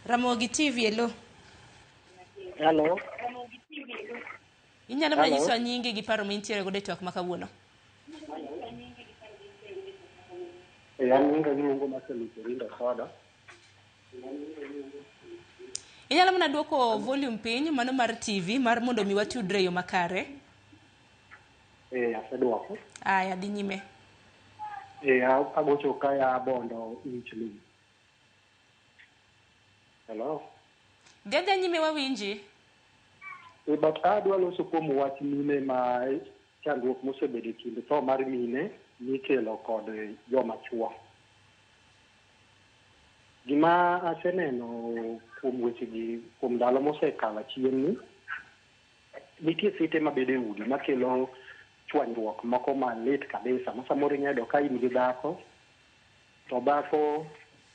Ramogi TV, hello. Hello. Inyalo mana Hello. nyisowa nyingi gi paro mintiere godo e twak ma kawuono. Eh, an nyinga iluongo Marcel Orindo Soda. Inyalo mana duoko volume piny mano mar TV mar mondo mi watudre e yo makare. Eh, aseduoko. Aya, dhi nyime. Eh, agocho kaya Bondo Wich Lum. Hello. Dhi adhiya nyime wawinji. Eh, but adwa loso kuom wach mine ma chandruok mosebedo e kind tho mar mine mikelo kod joma chuo. Gima aseneno kuom wechegi kuom ndalo mosekalo achien ni, nitie site mabedo e udi makelo chwanyruok moko malit kabisa ma samoro inyalo yudo ka in gi dhako to dhako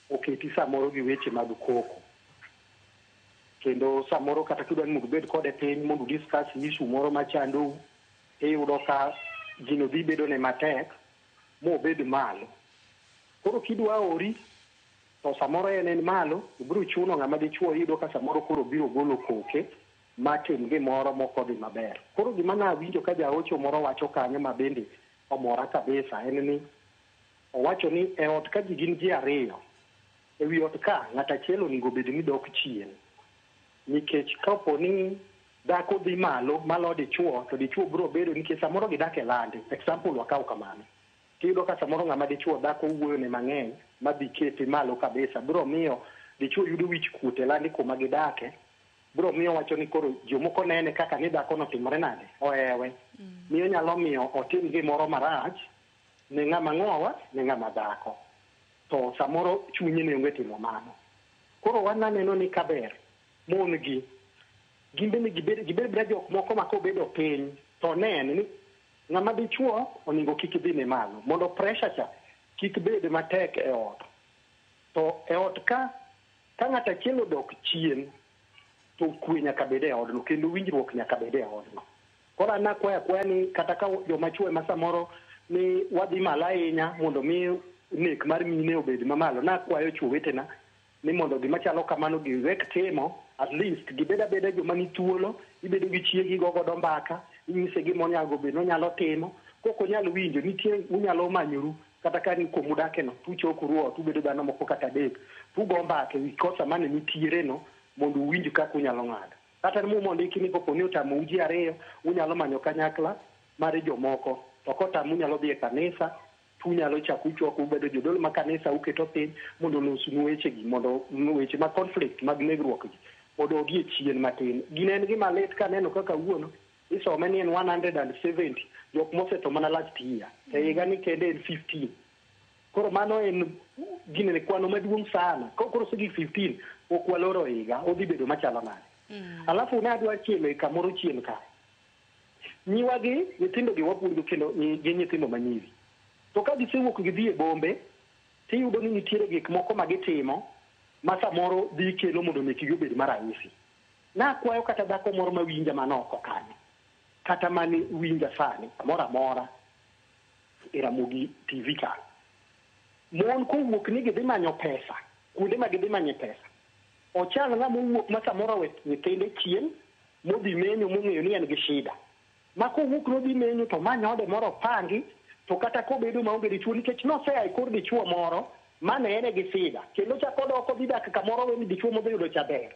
oketi samoro gi weche mag koko kendo samoro kata kidwa ni mondo ubed kode piny mondo udiscuss issue moro machandou iyudo ka gino dhi bedo ne matek mobed malo. Koro kidwa ori to samoro en en malo biro chuno ng'ama dichuo iyudo ka samoro koro biro golo koke matim gimoro mokodhi maber. Koro gima nawinjo ka jaocho moro wacho kanyo ma bende omora kabisa en ni owacho ni e ot ka ji gin ji ariyo e wi ot ka ng'at achiel onego bed ni dok chien nikech kapo ni dhako dhi malo malo dichuo to dichuo biro bedo nikech samoro gidak e lande example wakaw kamano tiyudo ka samoro ng'ama dichuo dhako wuoyo ne mang'eny madhi kete malo kabisa biro miyo dichuo yudo wich kuot e lande kuma gidake biro miyo wacho ni koro jomoko nene kaka ni dhako notimore nade ohewe miyo nyalo miyo otim gimoro marach ne ng'ama ng'owa ne ng'ama dhako to samoro chunye ne onge timo mano koro wan aneno ni kaber mon gi gin bende gibed gibed beda jok moko ma kobedo piny to nen ni ng'ama dichuo onego kik dhine malo mondo pressure cha kik bed matek e ot to e ot ka ka ng'at achiel odok chien to kwe nyaka bed e odno kendo winjruok nyaka bed e odno koro an akwayo akwaya ni kata ka joma chuo ema samoro ni wadhi malo ahinya mondo mi nek mar mine obed mamalo nakwayo chuo wetena ni mondo gima chalo kamano giwek timo at least gibed abeda joma ni thuolo ibedo gi chiegi igo godo mbaka inyise gima onyalo bed nonyalo timo kok onyal winjo nitie unyalo manyoru kata ka ni kumudake no tuchokoru ot ubedo dhano moko kata adek tugo mbaka ewi kosa mane nitiere no mondo uwinj kaka unyalo ng'ado kata muma ondiki ni kopo ni otamou ji ariyo unyalo manyo kanyakla mar jomoko to kotamu unyalo dhi e kanisa tunyalo chako uchoko ubedo jodolo ma kanisa uketo piny mondo olosnu wechegi mondo weche mag conflict mag negruok gi odogi e chien matin. Gino en gima lit kaneno kaka wuono isome ni en 170 jok mosetho mana last year to higa ni kende en 15 koro mano en ginene kwano maduong' sana koro osegik 15 pok waloro higa odhi bedo machalo nade alafu ne adwa chielo e kamoro chien ka nyiwagi nyithindo gi wapuonjo kendo gin nyithindo manyiri to ka gisewuok gidhi e bombe tiyudo ni nitiere gik moko ma gitimo ma samoro dhi kelo mondo mekgi obed marahisi nakwayo kata dhako moro mawinja man oko kanyo kata mane winja sani kamoro amora e Ramogi TV ka mon kowuok ni gidhi manyo pesa kuonde ma gidhi manye pesa ochal ng'ama owuok ma samoro owe nyithinde chien modhi menyo mong'eyo ni en gi shida ma kowuok nodhi menyo to many ode moro opangi to kata kobedo maonge dichuo nikech nosea e kor dichuo moro mane ene gi shida kendo chak odok odhi dak kamoro we ni dichuo modhi yudo cha ber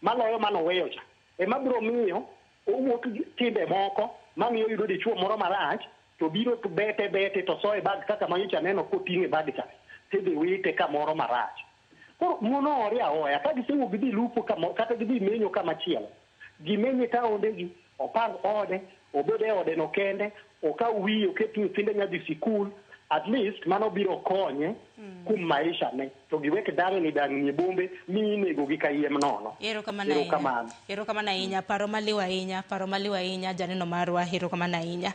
maloyo manoweyo cha ema biro miyo owuok gi timbe moko mamiyo oyudo dichuo moro marach to biro to bete bete to soye bag kaka manyocha neno koting'e bag cha tidhi wite kamoro marach koro mon oore aoya ka gisewuok gidhi lupo kamo, kata gidhi menyo kamachielo gimenye taondegi opang ode obed e ode no kende okaw wiye oket nyithinde nyadhi sikul at least mano biro konye kuom maisha ne to giwek dang'ni dang'ni e bombe mi inego gi kayiem nono Erokamano ahinya. Erokamano. Erokamano ahinya. Paro maliw ahinya, paro maliw ahinya janeno marwa. Erokamano ahinya.